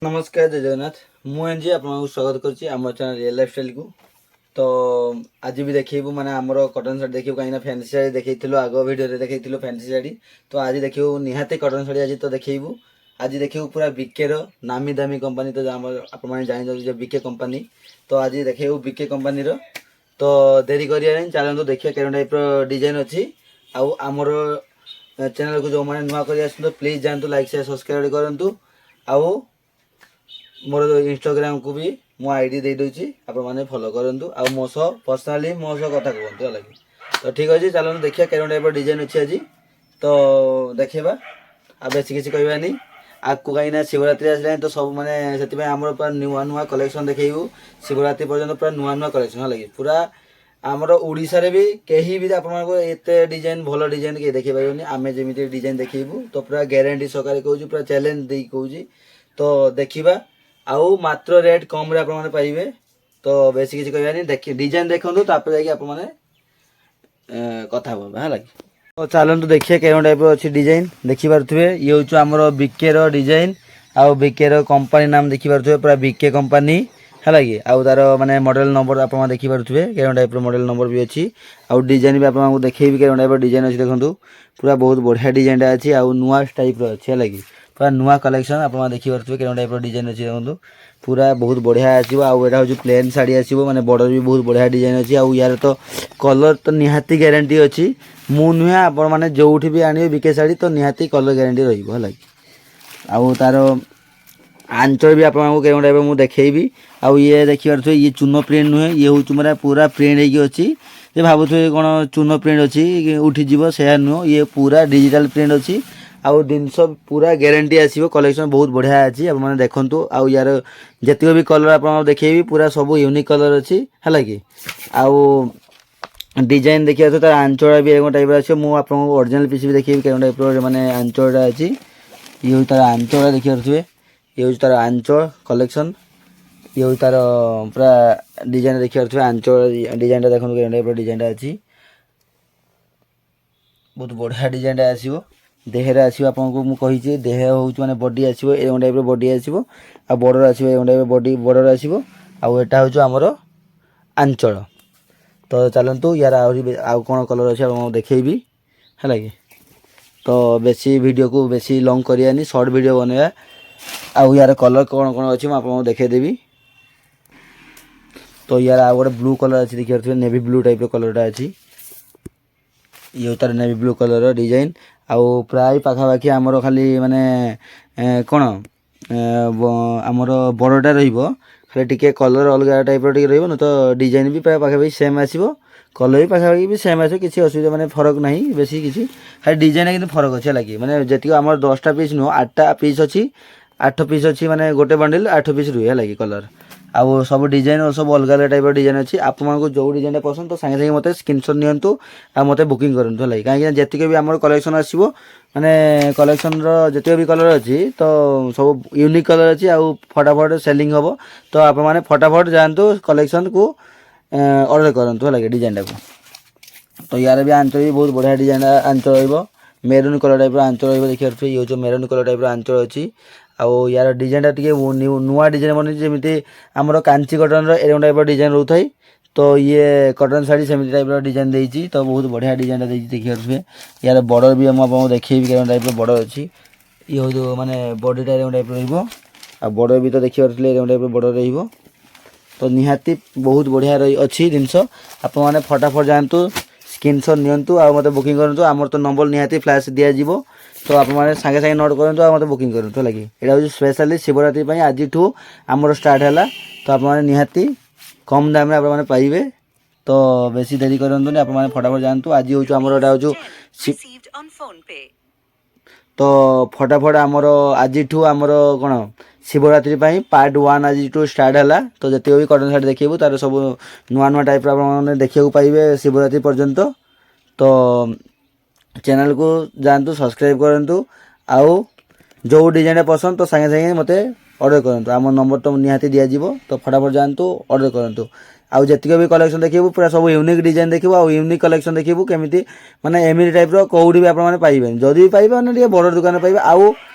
ନମସ୍କାର, ଜୟ ଜଗନ୍ନାଥ। ମୁଁ ଏନଜି ଆପଣଙ୍କୁ ସ୍ୱାଗତ କରୁଛି ଆମ ଚ୍ୟାନେଲ୍ ରିଏଲ୍ ଲାଇଫଷ୍ଟାଇଲ୍କୁ। ତ ଆଜି ବି ଦେଖେଇବୁ, ମାନେ ଆମର କଟନ୍ ଶାଢ଼ୀ ଦେଖିବୁ, କାହିଁକିନା ଫ୍ୟାନ୍ସି ଶାଢ଼ୀ ଦେଖେଇଥିଲୁ, ଆଗ ଭିଡ଼ିଓରେ ଦେଖେଇଥିଲୁ ଫ୍ୟାନ୍ସି ଶାଢ଼ୀ। ତ ଆଜି ଦେଖିବୁ ନିହାତି କଟନ୍ ଶାଢ଼ୀ। ଆଜି ତ ଦେଖେଇବୁ, ଆଜି ଦେଖିବୁ ପୁରା ବିକେର ନାମୀ ଦାମୀ କମ୍ପାନୀ। ତ ଆମର ଆପଣମାନେ ଜାଣିଛନ୍ତି ଯେ ବିକେ କମ୍ପାନୀ। ତ ଆଜି ଦେଖେଇବୁ ବିକେ କମ୍ପାନୀର। ତ ଡେରି କରିବା ନାହିଁ, ଚାଲନ୍ତୁ ଦେଖିବା କେଉଁ ଟାଇପ୍ର ଡିଜାଇନ୍ ଅଛି। ଆଉ ଆମର ଚ୍ୟାନେଲକୁ ଯେଉଁମାନେ ନୂଆ କରି ଆସନ୍ତୁ, ପ୍ଲିଜ୍ ଯାଆନ୍ତୁ, ଲାଇକ୍, ସେୟାର, ସବସ୍କ୍ରାଇବ୍ କରନ୍ତୁ। ଆଉ ମୋର ଇନଷ୍ଟାଗ୍ରାମକୁ ବି ମୁଁ ଆଇଡି ଦେଇଦେଉଛି, ଆପଣମାନେ ଫଲୋ କରନ୍ତୁ ଆଉ ମୋ ସହ ପର୍ସନାଲି ମୋ ସହ କଥା କୁହନ୍ତୁ, ହେଲା କି? ତ ଠିକ୍ ଅଛି, ଚାଲନ୍ତୁ ଦେଖିବା କେଉଁ ଟାଇପ୍ର ଡିଜାଇନ୍ ଅଛି ଆଜି। ତ ଦେଖେଇବା, ଆଉ ବେଶୀ କିଛି କହିବାନି ଆଗକୁ, କାହିଁକିନା ଶିବରାତ୍ରି ଆସିଲାଣି। ତ ସବୁ ମାନେ ସେଥିପାଇଁ ଆମର ପୁରା ନୂଆ ନୂଆ କଲେକ୍ସନ୍ ଦେଖେଇବୁ ଶିବରାତ୍ରି ପର୍ଯ୍ୟନ୍ତ, ପୁରା ନୂଆ ନୂଆ କଲେକ୍ସନ୍, ହେଲା କି? ପୁରା ଆମର ଓଡ଼ିଶାରେ ବି କେହି ବି ଆପଣମାନଙ୍କୁ ଏତେ ଡିଜାଇନ୍, ଭଲ ଡିଜାଇନ୍ କେହି ଦେଖେଇ ପାରିବେନି, ଆମେ ଯେମିତି ଡିଜାଇନ୍ ଦେଖେଇବୁ। ତ ପୁରା ଗ୍ୟାରେଣ୍ଟି ସହକାରେ କହୁଛି, ପୁରା ଚ୍ୟାଲେଞ୍ଜ ଦେଇକି କହୁଛି। ତ ଦେଖିବା, ଆଉ ମାତ୍ର ରେଟ୍ କମ୍ରେ ଆପଣମାନେ ପାଇବେ। ତ ବେଶୀ କିଛି କହିବାନି, ଦେଖି ଡିଜାଇନ୍ ଦେଖନ୍ତୁ, ତାପରେ ଯାଇକି ଆପଣମାନେ କଥା ହେବା, ହେଲା କି? ତ ଚାଲନ୍ତୁ ଦେଖିବା କେଉଁ ଟାଇପ୍ର ଅଛି ଡିଜାଇନ୍। ଦେଖିପାରୁଥିବେ, ଇଏ ହେଉଛି ଆମର ବିକେର ଡିଜାଇନ୍ ଆଉ ବିକେର କମ୍ପାନୀ ନାମ ଦେଖିପାରୁଥିବେ, ପୁରା ବିକେ କମ୍ପାନୀ, ହେଲା କି? ଆଉ ତାର ମାନେ ମଡେଲ ନମ୍ବର ଆପଣ ଦେଖିପାରୁଥିବେ, କେଉଁ ଟାଇପ୍ର ମଡେଲ ନମ୍ବର ବି ଅଛି। ଆଉ ଡିଜାଇନ୍ ବି ଆପଣଙ୍କୁ ଦେଖେଇବି କେଉଁ ଟାଇପ୍ର ଡିଜାଇନ୍ ଅଛି। ଦେଖନ୍ତୁ, ପୁରା ବହୁତ ବଢ଼ିଆ ଡିଜାଇନଟା ଅଛି ଆଉ ନୂଆ ଟାଇପ୍ର ଅଛି, ହେଲା କି? ପୁରା ନୂଆ କଲେକ୍ସନ୍। ଆପଣ ଦେଖିପାରୁଥିବେ କେଉଁ ଟାଇପ୍ର ଡିଜାଇନ୍ ଅଛି। ଦେଖନ୍ତୁ, ପୁରା ବହୁତ ବଢ଼ିଆ ଆସିବ। ଆଉ ଏଇଟା ହେଉଛି ପ୍ଲେନ୍ ଶାଢ଼ୀ ଆସିବ, ମାନେ ବର୍ଡ଼ର ବି ବହୁତ ବଢ଼ିଆ ଡିଜାଇନ୍ ଅଛି। ଆଉ ୟାର ତ କଲର୍ ତ ନିହାତି ଗ୍ୟାରେଣ୍ଟି ଅଛି। ମୁଁ ନୁହେଁ, ଆପଣମାନେ ଯେଉଁଠି ବି ଆଣିବେ ବିକେ ଶାଢ଼ୀ, ତ ନିହାତି କଲର୍ ଗ୍ୟାରେଣ୍ଟି ରହିବ, ହେଲା କି? ଆଉ ତାର ଆଞ୍ଚଳ ବି ଆପଣଙ୍କୁ କେଉଁ ଟାଇପ୍ର ମୁଁ ଦେଖେଇବି। ଆଉ ଇଏ ଦେଖିପାରୁଥିବେ, ଇଏ ଚୁନ ପ୍ରିଣ୍ଟ ନୁହେଁ, ଇଏ ହେଉଛି ମାନେ ପୁରା ପ୍ରିଣ୍ଟ ହେଇକି ଅଛି। ଯେ ଭାବୁଥିବେ କ'ଣ ଚୁନ ପ୍ରିଣ୍ଟ ଅଛି କି ଉଠିଯିବ, ସେୟା ନୁହଁ, ଇଏ ପୁରା ଡିଜିଟାଲ ପ୍ରିଣ୍ଟ ଅଛି। ଆଉ ଜିନିଷ ପୁରା ଗ୍ୟାରେଣ୍ଟି ଆସିବ। କଲେକ୍ସନ୍ ବହୁତ ବଢ଼ିଆ ଅଛି, ଆପଣମାନେ ଦେଖନ୍ତୁ। ଆଉ ୟାର ଯେତିକ ବି କଲର୍ ଆପଣଙ୍କୁ ଦେଖେଇବି, ପୁରା ସବୁ ୟୁନିକ୍ କଲର୍ ଅଛି, ହେଲା କି? ଆଉ ଡିଜାଇନ୍ ଦେଖିବାକୁ, ତାର ଆଞ୍ଚଳ ବି କେଉଁ ଟାଇପ୍ର ଆସିବ, ମୁଁ ଆପଣଙ୍କୁ ଅରିଜିନାଲ୍ ପିସ୍ ବି ଦେଖେଇବି କେଉଁ ଟାଇପ୍ର ମାନେ ଆଞ୍ଚଳଟା ଅଛି। ଇଏ ହେଉଛି ତାର ଆଞ୍ଚଳ, ଦେଖିପାରୁଥିବେ, ଇଏ ହେଉଛି ତାର ଆଞ୍ଚଳ କଲେକ୍ସନ୍। ଇଏ ହେଉଛି ତାର ପୁରା ଡିଜାଇନ୍, ଦେଖିପାରୁଥିବେ ଆଞ୍ଚଳ ଡିଜାଇନଟା। ଦେଖନ୍ତୁ କେଉଁ ଟାଇପ୍ର ଡିଜାଇନଟା ଅଛି, ବହୁତ ବଢ଼ିଆ ଡିଜାଇନଟା ଆସିବ। ଦେହରେ ଆସିବ, ଆପଣଙ୍କୁ ମୁଁ କହିଛି, ଦେହ ହେଉଛି ମାନେ ବଡି ଆସିବ, ଏରକମ ଟାଇପ୍ର ବଡି ଆସିବ। ଆଉ ବର୍ଡ଼ର ଆସିବ, ଏରକମ ଟାଇପ୍ର ବଡି ବର୍ଡ଼ର ଆସିବ। ଆଉ ଏଟା ହେଉଛି ଆମର ଆଞ୍ଚଳ। ତ ଚାଲନ୍ତୁ, ୟାର ଆହୁରି ଆଉ କ'ଣ କଲର୍ ଅଛି ଆପଣଙ୍କୁ ଦେଖେଇବି, ହେଲା କି? ତ ବେଶୀ ଭିଡ଼ିଓକୁ ବେଶୀ ଲଙ୍ଗ୍ କରିବାନି, ସର୍ଟ ଭିଡ଼ିଓ ବନେଇବା। ଆଉ ୟାର କଲର୍ କ'ଣ କ'ଣ ଅଛି, ମୁଁ ଆପଣଙ୍କୁ ଦେଖେଇଦେବି। ତ ୟାର ଆଉ ଗୋଟେ ବ୍ଲୁ କଲର୍ ଅଛି, ଦେଖିପାରୁଥିବେ, ନେଭି ବ୍ଲୁ ଟାଇପ୍ର କଲର୍ଟା ଅଛି। ଇଏ ହେଉଛି ତାର ନେଭି ବ୍ଲୁ କଲର୍ର ଡିଜାଇନ୍। ଆଉ ପ୍ରାୟ ପାଖାପାଖି ଆମର ଖାଲି ମାନେ କ'ଣ ଆମର ବର୍ଡ଼ରଟା ରହିବ, ଖାଲି ଟିକେ କଲର୍ ଅଲଗା ଟାଇପ୍ର ଟିକେ ରହିବ, ନ ତ ଡିଜାଇନ୍ ବି ପ୍ରାୟ ପାଖାପାଖି ସେମ୍ ଆସିବ, କଲର୍ ବି ପାଖାପାଖି ବି ସେମ୍ ଆସିବ। କିଛି ଅସୁବିଧା ମାନେ ଫରକ ନାହିଁ ବେଶୀ କିଛି, ଖାଲି ଡିଜାଇନ୍ କିନ୍ତୁ ଫରକ ଅଛି, ହେଲା କି? ମାନେ ଯେତିକି ଆମର 10ଟା ପିସ୍ ନୁହଁ, ଆଠଟା ପିସ୍ ଅଛି, ଆଠ ପିସ୍ ଅଛି, ମାନେ ଗୋଟେ ବଣ୍ଡିଲ୍ ଆଠ ପିସ୍ ରୁହେ, ହେଲା କି? କଲର୍ ଆଉ ସବୁ ଡିଜାଇନ୍ ସବୁ ଅଲଗା ଅଲଗା ଟାଇପ୍ର ଡିଜାଇନ୍ ଅଛି। ଆପଣଙ୍କୁ ଯେଉଁ ଡିଜାଇନଟା ପସନ୍ଦ, ତ ସାଙ୍ଗେ ସାଙ୍ଗେ ମୋତେ ସ୍କ୍ରିନସଟ୍ ନିଅନ୍ତୁ ଆଉ ମୋତେ ବୁକିଂ କରନ୍ତୁ, ହେଲା କି? କାହିଁକିନା ଯେତିକି ବି ଆମର କଲେକ୍ସନ୍ ଆସିବ, ମାନେ କଲେକ୍ସନ୍ର ଯେତିକି ବି କଲର୍ ଅଛି, ତ ସବୁ ୟୁନିକ୍ କଲର୍ ଅଛି ଆଉ ଫଟାଫଟ ସେଲିଂ ହେବ। ତ ଆପଣମାନେ ଫଟାଫଟ ଯାଆନ୍ତୁ, କଲେକ୍ସନ୍କୁ ଅର୍ଡ଼ର କରନ୍ତୁ, ହେଲା କି, ଡିଜାଇନଟାକୁ। ତ ୟାର ବି ଆଞ୍ଚଳ ବି ବହୁତ ବଢ଼ିଆ ଡିଜାଇନ୍ ଆଞ୍ଚଳ ରହିବ, ମେରୁନ୍ କଲର୍ ଟାଇପ୍ର ଆଞ୍ଚଳ ରହିବ। ଦେଖିପାରୁଥିବେ, ଇଏ ହେଉଛି ମେରୁନ୍ କଲର୍ ଟାଇପ୍ର ଆଞ୍ଚଳ ଅଛି। ଆଉ ୟାର ଡିଜାଇନଟା ଟିକେ ନୂଆ ଡିଜାଇନ୍ ବନେଇଛି। ଯେମିତି ଆମର କାଞ୍ଚି କଟନ୍ର ଏରକମ ଟାଇପ୍ର ଡିଜାଇନ୍ ରହୁଥାଏ, ତ ଇଏ କଟନ୍ ଶାଢ଼ୀ ସେମିତି ଟାଇପ୍ର ଡିଜାଇନ୍ ଦେଇଛି। ତ ବହୁତ ବଢ଼ିଆ ଡିଜାଇନଟା ଦେଇଛି, ଦେଖିପାରୁଥିବେ। ୟାର ବର୍ଡ଼ର ବି ମୁଁ ଆପଣଙ୍କୁ ଦେଖେଇବି କେଉଁ ଟାଇପ୍ର ବର୍ଡ଼ର ଅଛି। ଇଏ ହେଉଛି ମାନେ ବଡ଼ିଟା ଏରକମ ଟାଇପ୍ର ରହିବ ଆଉ ବର୍ଡ଼ର ବି ତ ଦେଖିପାରୁଥିଲେ, ଏରକମ ଟାଇପ୍ର ବର୍ଡ଼ର ରହିବ। ତ ନିହାତି ବହୁତ ବଢ଼ିଆ ରହି ଅଛି ଜିନିଷ। ଆପଣମାନେ ଫଟାଫଟ ଯାଆନ୍ତୁ, ସ୍କ୍ରିନସଟ୍ ନିଅନ୍ତୁ ଆଉ ମୋତେ ବୁକିଂ କରନ୍ତୁ। ଆମର ତ ନମ୍ବର ନିହାତି ଫ୍ଲାସ୍ ଦିଆଯିବ, ତ ଆପଣମାନେ ସାଙ୍ଗେ ସାଙ୍ଗେ ନୋଟ୍ କରନ୍ତୁ ଆଉ ମୋତେ ବୁକିଂ କରନ୍ତୁ, ହେଲା କି? ଏଇଟା ହେଉଛି ସ୍ପେଶାଲି ଶିବରାତ୍ରି ପାଇଁ ଆଜିଠୁ ଆମର ଷ୍ଟାର୍ଟ ହେଲା। ତ ଆପଣମାନେ ନିହାତି କମ୍ ଦାମରେ ଆପଣମାନେ ପାଇବେ। ତ ବେଶୀ ଡେରି କରନ୍ତୁନି, ଆପଣମାନେ ଫଟାଫଟ ଯାଆନ୍ତୁ। ଆଜି ହେଉଛି ଆମର ଏଇଟା ହେଉଛି Received on PhonePe. ତ ଫଟାଫଟ ଆମର ଆଜିଠୁ ଆମର କ'ଣ ଶିବରାତ୍ରି ପାଇଁ ପାର୍ଟ 1 ଆଜିଠୁ ଷ୍ଟାର୍ଟ ହେଲା। ତ ଯେତିକି ବି କଟନ୍ ଶାଢ଼ୀ ଦେଖେଇବୁ, ତାର ସବୁ ନୂଆ ନୂଆ ଟାଇପ୍ର ଆପଣମାନେ ଦେଖିବାକୁ ପାଇବେ ଶିବରାତ୍ରି ପର୍ଯ୍ୟନ୍ତ। ତ ଚ୍ୟାନେଲକୁ ଯାଆନ୍ତୁ, ସବସ୍କ୍ରାଇବ୍ କରନ୍ତୁ ଆଉ ଯେଉଁ ଡିଜାଇନଟା ପସନ୍ଦ, ତ ସାଙ୍ଗେ ସାଙ୍ଗେ ମୋତେ ଅର୍ଡ଼ର କରନ୍ତୁ। ଆମ ନମ୍ବର ତ ନିହାତି ଦିଆଯିବ। ତ ଫଟାଫଟ ଯାଆନ୍ତୁ, ଅର୍ଡ଼ର କରନ୍ତୁ। ଆଉ ଯେତିକି ବି କଲେକ୍ସନ୍ ଦେଖିବୁ, ପୁରା ସବୁ ୟୁନିକ୍ ଡିଜାଇନ୍ ଦେଖିବୁ ଆଉ ୟୁନିକ୍ କଲେକ୍ସନ୍ ଦେଖିବୁ। କେମିତି ମାନେ ଏମିତି ଟାଇପ୍ର କେଉଁଠି ବି ଆପଣମାନେ ପାଇବେନି। ଯଦି ବି ପାଇବେ, ମାନେ ଟିକେ ବଡ଼ ଦୋକାନରେ ପାଇବେ। ଆଉ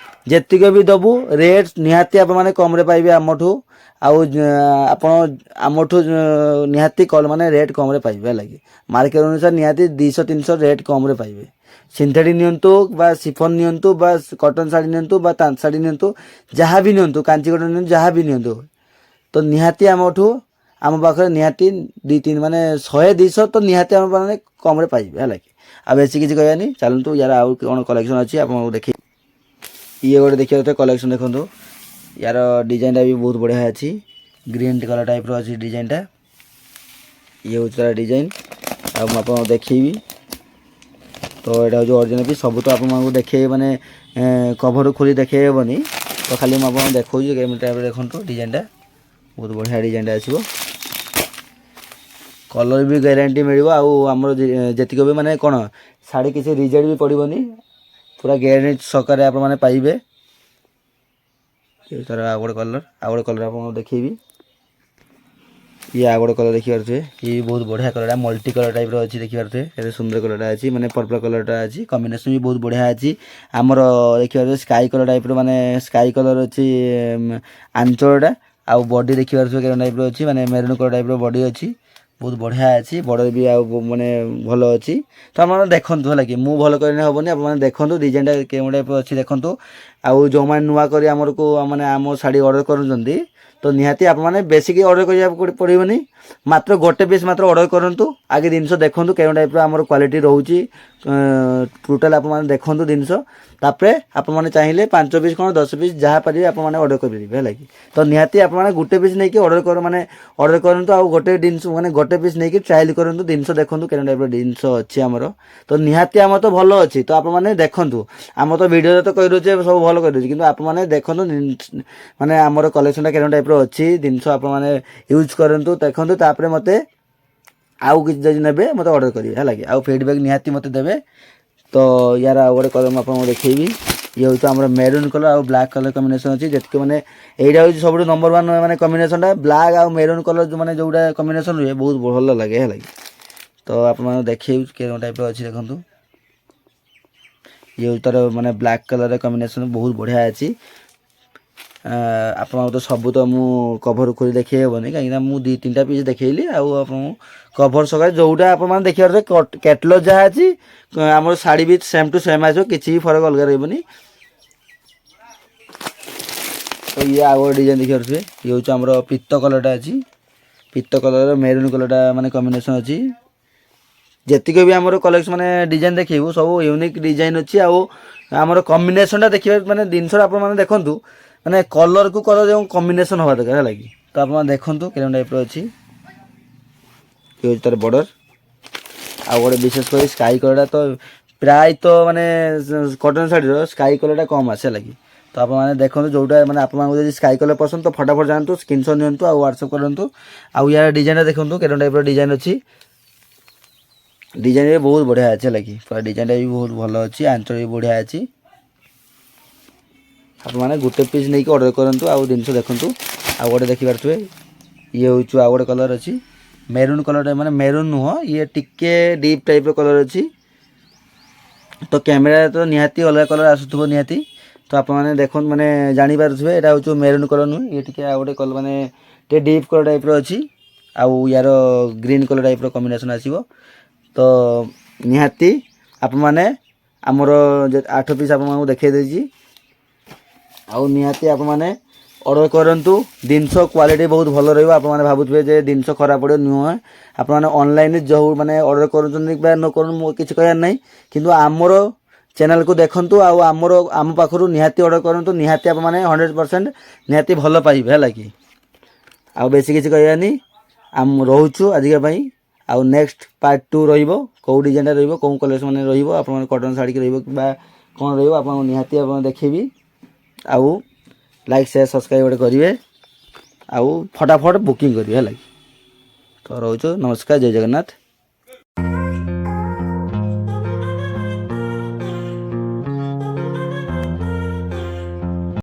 ଯେତିକି ବି ଦେବୁ ରେଟ୍ ନିହାତି ଆପଣମାନେ କମ୍ରେ ପାଇବେ ଆମଠୁ। ଆଉ ଆପଣ ଆମଠୁ ନିହାତି କଲ୍ ମାନେ ରେଟ୍ କମ୍ରେ ପାଇବେ, ହେଲା କି? ମାର୍କେଟ ଅନୁସାରେ ନିହାତି 200 300 ରେଟ୍ କମ୍ରେ ପାଇବେ। ସିନ୍ଥେଟିକ୍ ନିଅନ୍ତୁ ବା ସିଫନ୍ ନିଅନ୍ତୁ ବା କଟନ୍ ଶାଢ଼ୀ ନିଅନ୍ତୁ ବା ତାନ୍ତ ଶାଢ଼ୀ ନିଅନ୍ତୁ, ଯାହା ବି ନିଅନ୍ତୁ, କାଞ୍ଚି କଟନ୍ ନିଅନ୍ତୁ, ଯାହା ବି ନିଅନ୍ତୁ, ତ ନିହାତି ଆମଠୁ, ଆମ ପାଖରେ ନିହାତି ଦୁଇ ତିନି ମାନେ 100 200 ତ ନିହାତି ଆମ ମାନେ କମ୍ରେ ପାଇବେ, ହେଲା କି? ଆଉ ବେଶୀ କିଛି କହିବାନି। ଚାଲନ୍ତୁ, ୟାର ଆଉ କ'ଣ କଲେକ୍ସନ୍ ଅଛି ଆପଣଙ୍କୁ ଦେଖି। ଇଏ ଗୋଟେ ଦେଖିବାକୁ କଲେକ୍ସନ୍ ଦେଖନ୍ତୁ। ୟାର ଡିଜାଇନଟା ବି ବହୁତ ବଢ଼ିଆ ଅଛି। ଗ୍ରୀନ୍ କଲର୍ ଟାଇପ୍ର ଅଛି ଡିଜାଇନଟା। ଇଏ ହେଉଛି ତାର ଡିଜାଇନ। ଆଉ ମୁଁ ଆପଣଙ୍କୁ ଦେଖେଇବି। ତ ଏଇଟା ହେଉଛି ଅରିଜିନାଲ୍ ପିସ୍। ସବୁ ତ ଆପଣମାନଙ୍କୁ ଦେଖେଇ ମାନେ କଭର ଖୋଲି ଦେଖେଇ ହେବନି। ତ ଖାଲି ମୁଁ ଆପଣଙ୍କୁ ଦେଖାଉଛି କେମିତି ଟାଇପ୍ର। ଦେଖନ୍ତୁ, ଡିଜାଇନଟା ବହୁତ ବଢ଼ିଆ ଡିଜାଇନଟା ଆସିବ। କଲର୍ ବି ଗ୍ୟାରେଣ୍ଟି ମିଳିବ। ଆଉ ଆମର ଯେତିକି ବି ମାନେ କ'ଣ ଶାଢ଼ୀ କିଛି ରିଜେକ୍ଟ ବି ପଡ଼ିବନି। ପୁରା ଗ୍ୟାରେଣ୍ଟି ସହକାରେ ଆପଣମାନେ ପାଇବେ। ଇଏ ତାର ଆଉ ଗୋଟେ କଲର୍। ଆଉ ଗୋଟେ କଲର୍ ଆପଣଙ୍କୁ ଦେଖେଇବି। ଇଏ ଆଉ ଗୋଟେ କଲର୍ ଦେଖିପାରୁଥିବେ। ଇଏ ବି ବହୁତ ବଢ଼ିଆ କଲର୍ଟା, ମଲ୍ଟି କଲର୍ ଟାଇପ୍ର ଅଛି। ଦେଖିପାରୁଥିବେ କେତେ ସୁନ୍ଦର କଲର୍ଟା ଅଛି, ମାନେ ପର୍ପଲ୍ କଲର୍ଟା ଅଛି। କମ୍ବିନେସନ୍ ବି ବହୁତ ବଢ଼ିଆ ଅଛି। ଆମର ଦେଖିପାରୁଥିବେ ସ୍କାଇ କଲର୍ ଟାଇପ୍ର, ମାନେ ସ୍କାଇ କଲର୍ ଅଛି ଆଞ୍ଚଳଟା। ଆଉ ବଡି ଦେଖିପାରୁଥିବେ କେଉଁ ଟାଇପ୍ର ଅଛି, ମାନେ ମେରୁନ୍ କଲର୍ ଟାଇପ୍ର ବଡି ଅଛି। ବହୁତ ବଢ଼ିଆ ଅଛି। ବର୍ଡ଼ର ବି ଆଉ ମାନେ ଭଲ ଅଛି। ତ ଆପଣ ଦେଖନ୍ତୁ, ହେଲା କି? ମୁଁ ଭଲ କରିଲେ ହେବନି, ଆପଣମାନେ ଦେଖନ୍ତୁ ଡିଜାଇନଟା କେଉଁ ଟାଇପ୍ର ଅଛି, ଦେଖନ୍ତୁ। ଆଉ ଯେଉଁମାନେ ନୂଆ କରି ଆମରକୁ ମାନେ ଆମ ଶାଢ଼ୀ ଅର୍ଡ଼ର କରୁଛନ୍ତି, ତ ନିହାତି ଆପଣମାନେ ବେଶିକି ଅର୍ଡ଼ର କରିବାକୁ ପଡ଼ିବନି। ମାତ୍ର ଗୋଟେ ପିସ୍ ମାତ୍ର ଅର୍ଡ଼ର କରନ୍ତୁ। ଆଗେ ଜିନିଷ ଦେଖନ୍ତୁ କେଉଁ ଟାଇପ୍ର ଆମର କ୍ୱାଲିଟି ରହୁଛି। ଟୋଟାଲ୍ ଆପଣମାନେ ଦେଖନ୍ତୁ ଜିନିଷ। ତାପରେ ଆପଣମାନେ ଚାହିଁଲେ 5 ପିସ୍ କ'ଣ 10 ପିସ୍ ଯାହା ପାରିବେ ଆପଣମାନେ ଅର୍ଡ଼ର କରିପାରିବେ, ହେଲା କି? ତ ନିହାତି ଆପଣମାନେ ଗୋଟେ ପିସ୍ ନେଇକି ଅର୍ଡ଼ର କର ମାନେ ଅର୍ଡ଼ର କରନ୍ତୁ। ଆଉ ଗୋଟେ ଜିନିଷ ମାନେ ଗୋଟେ ପିସ୍ ନେଇକି ଟ୍ରାଏଲ୍ କରନ୍ତୁ। ଜିନିଷ ଦେଖନ୍ତୁ କେଉଁ ଟାଇପ୍ର ଜିନିଷ ଅଛି ଆମର। ତ ନିହାତି ଆମର ତ ଭଲ ଅଛି। ତ ଆପଣମାନେ ଦେଖନ୍ତୁ। ଆମର ତ ଭିଡ଼ିଓରେ ତ କହିଦେଉଛେ, ସବୁ ଭଲ କହିଦେଉଛି, କିନ୍ତୁ ଆପଣମାନେ ଦେଖନ୍ତୁ ମାନେ ଆମର କଲେକ୍ସନଟା କେଉଁ ଟାଇପ୍ର ଅଛି। ଜିନିଷ ଆପଣମାନେ ୟୁଜ୍ କରନ୍ତୁ, ଦେଖନ୍ତୁ। ତାପରେ ମୋତେ ଆଉ କିଛି ଯଦି ନେବେ, ମୋତେ ଅର୍ଡ଼ର କରିବେ, ହେଲା କି? ଆଉ ଫିଡ଼ବ୍ୟାକ୍ ନିହାତି ମୋତେ ଦେବେ। ତ ୟାର ଆଉ ଗୋଟେ କଲର୍ ମୁଁ ଆପଣଙ୍କୁ ଦେଖେଇବି। ଇଏ ହେଉଛି ଆମର ମେରୁନ୍ କଲର୍ ଆଉ ବ୍ଲାକ୍ କଲର୍ କମ୍ବିନେସନ୍ ଅଛି। ଯେତିକି ମାନେ ଏଇଟା ହେଉଛି ସବୁଠୁ ନମ୍ବର ୱାନ୍ ମାନେ କମ୍ବିନେସନ୍ଟା। ବ୍ଲାକ୍ ଆଉ ମେରୁନ୍ କଲର୍ ମାନେ ଯେଉଁଟା କମ୍ବିନେସନ୍ ରୁହେ, ବହୁତ ଭଲ ଲାଗେ, ହେଲା କି? ତ ଆପଣମାନଙ୍କୁ ଦେଖେଇବି କେଉଁ ଟାଇପ୍ର ଅଛି, ଦେଖନ୍ତୁ। ଇଏ ହେଉଛି ତାର ମାନେ ବ୍ଲାକ୍ କଲର୍ର କମ୍ବିନେସନ୍, ବହୁତ ବଢ଼ିଆ ଅଛି। ଆପଣଙ୍କୁ ତ ସବୁ ତ ମୁଁ କଭର୍ ଖୋଲି ଦେଖେଇ ହେବନି, କାହିଁକିନା ମୁଁ ଦୁଇ ତିନିଟା ପିସ୍ ଦେଖେଇଲି। ଆଉ ଆପଣଙ୍କୁ କଭର୍ ସକାଳେ ଯେଉଁଟା ଆପଣମାନେ ଦେଖିପାରୁଥିବେ, କ୍ୟାଟଲଗ୍ ଯାହା ଅଛି, ଆମର ଶାଢ଼ୀ ବି ସେମ୍ ଟୁ ସେମ୍ ଆସିବ। କିଛି ବି ଫରକ ଅଲଗା ରହିବନି। ତ ଇଏ ଆଉ ଗୋଟେ ଡିଜାଇନ୍ ଦେଖିପାରୁଥିବେ। ଇଏ ହେଉଛି ଆମର ପିତ କଲର୍ଟା ଅଛି। ପିତ କଲର୍ ମେରୁନ୍ କଲର୍ଟା ମାନେ କମ୍ବିନେସନ୍ ଅଛି। ଯେତିକି ବି ଆମର କଲେକ୍ସନ୍ ମାନେ ଡିଜାଇନ୍ ଦେଖେଇବୁ, ସବୁ ୟୁନିକ୍ ଡିଜାଇନ୍ ଅଛି। ଆଉ ଆମର କମ୍ବିନେସନ୍ଟା ଦେଖିବେ, ମାନେ ଜିନିଷଟା ଆପଣମାନେ ଦେଖନ୍ତୁ, ମାନେ କଲର୍କୁ କଲର୍ ଯେଉଁ କମ୍ବିନେସନ୍ ହେବା ଦରକାର, ହେଲା କି? ତ ଆପଣ ଦେଖନ୍ତୁ କେଉଁ ଟାଇପ୍ର ଅଛି। ଇଏ ହେଉଛି ତାର ବର୍ଡ଼ର। ଆଉ ଗୋଟେ ବିଶେଷ କରି ସ୍କାଇ କଲର୍ଟା ତ ପ୍ରାୟ ତ ମାନେ କଟନ୍ ଶାଢ଼ୀର ସ୍କାଇ କଲର୍ଟା କମ୍ ଆସେ, ହେଲା କି? ତ ଆପଣମାନେ ଦେଖନ୍ତୁ, ଯେଉଁଟା ମାନେ ଆପଣଙ୍କୁ ଯଦି ସ୍କାଇ କଲର୍ ପସନ୍ଦ, ତ ଫଟାଫଟ ଯାଆନ୍ତୁ, ସ୍କ୍ରିନସଟ୍ ନିଅନ୍ତୁ ଆଉ ହ୍ୱାଟ୍ସଅପ୍ କରନ୍ତୁ। ଆଉ ୟାର ଡିଜାଇନଟା ଦେଖନ୍ତୁ କେଉଁ ଟାଇପ୍ର ଡିଜାଇନ୍ ଅଛି। ଡିଜାଇନ୍ ବି ବହୁତ ବଢ଼ିଆ ଅଛି, ହେଲା କି? ପୁରା ଡିଜାଇନଟା ବି ବହୁତ ଭଲ ଅଛି। ଆଞ୍ଚଳ ବି ବଢ଼ିଆ ଅଛି। ଆପଣମାନେ ଗୋଟେ ପିସ୍ ନେଇକି ଅର୍ଡ଼ର କରନ୍ତୁ ଆଉ ଜିନିଷ ଦେଖନ୍ତୁ। ଆଉ ଗୋଟେ ଦେଖିପାରୁଥିବେ, ଇଏ ହେଉଛି ଆଉ ଗୋଟେ କଲର୍ ଅଛି, ମେରୁନ୍ କଲର୍ଟା। ମାନେ ମେରୁନ୍ ନୁହଁ, ଇଏ ଟିକେ ଡିପ୍ ଟାଇପ୍ର କଲର୍ ଅଛି। ତ କ୍ୟାମେରାରେ ତ ନିହାତି ଅଲଗା କଲର୍ ଆସୁଥିବ ନିହାତି। ତ ଆପଣମାନେ ଦେଖନ୍ତୁ, ମାନେ ଜାଣିପାରୁଥିବେ, ଏଇଟା ହେଉଛି ମେରୁନ୍ କଲର୍ ନୁହେଁ, ଇଏ ଟିକେ ଆଉ ଗୋଟେ କଲର୍, ମାନେ ଟିକେ ଡିପ୍ କଲର୍ ଟାଇପ୍ର ଅଛି। ଆଉ ୟାର ଗ୍ରୀନ୍ କଲର୍ ଟାଇପ୍ର କମ୍ବିନେସନ୍ ଆସିବ। ତ ନିହାତି ଆପଣମାନେ ଆମର 8 ପିସ୍ ଆପଣମାନଙ୍କୁ ଦେଖାଇ ଦେଇଛି। ଆଉ ନିହାତି ଆପଣମାନେ ଅର୍ଡ଼ର କରନ୍ତୁ। ଜିନିଷ କ୍ୱାଲିଟି ବହୁତ ଭଲ ରହିବ। ଆପଣମାନେ ଭାବୁଥିବେ ଯେ ଜିନିଷ ଖରାପ ପଡ଼ିବ, ନୁହେଁ। ଆପଣମାନେ ଅନଲାଇନରେ ଯେଉଁ ମାନେ ଅର୍ଡ଼ର କରୁଛନ୍ତି ବା ନ କରନ୍ତୁ, ମୁଁ କିଛି କହିବାର ନାହିଁ। କିନ୍ତୁ ଆମର ଚ୍ୟାନେଲକୁ ଦେଖନ୍ତୁ ଆଉ ଆମର ଆମ ପାଖରୁ ନିହାତି ଅର୍ଡ଼ର କରନ୍ତୁ। ନିହାତି ଆପଣମାନେ 100% ନିହାତି ଭଲ ପାଇବେ, ହେଲା କି? ଆଉ ବେଶୀ କିଛି କହିବାନି। ଆମ ରହୁଛୁ ଆଜିକା ପାଇଁ। ଆଉ ନେକ୍ସଟ ପାର୍ଟ ଟୁ ରହିବ, କେଉଁ ଡିଜାଇନଟା ରହିବ, କେଉଁ କଲେକ୍ସନ୍ ମାନେ ରହିବ, ଆପଣଙ୍କ କଟନ୍ ଶାଢ଼ୀ ରହିବ କିମ୍ବା କ'ଣ ରହିବ, ଆପଣଙ୍କୁ ନିହାତି ଆପଣ ଦେଖେଇବି। ଆଉ ଲାଇକ୍, ସେୟାର, ସବସ୍କ୍ରାଇବ୍ ଗୋଟେ କରିବେ ଆଉ ଫଟାଫଟ ବୁକିଂ କରିବେ, ହେଲା କି? ତ ରହୁଛୁ, ନମସ୍କାର, ଜୟ ଜଗନ୍ନାଥ।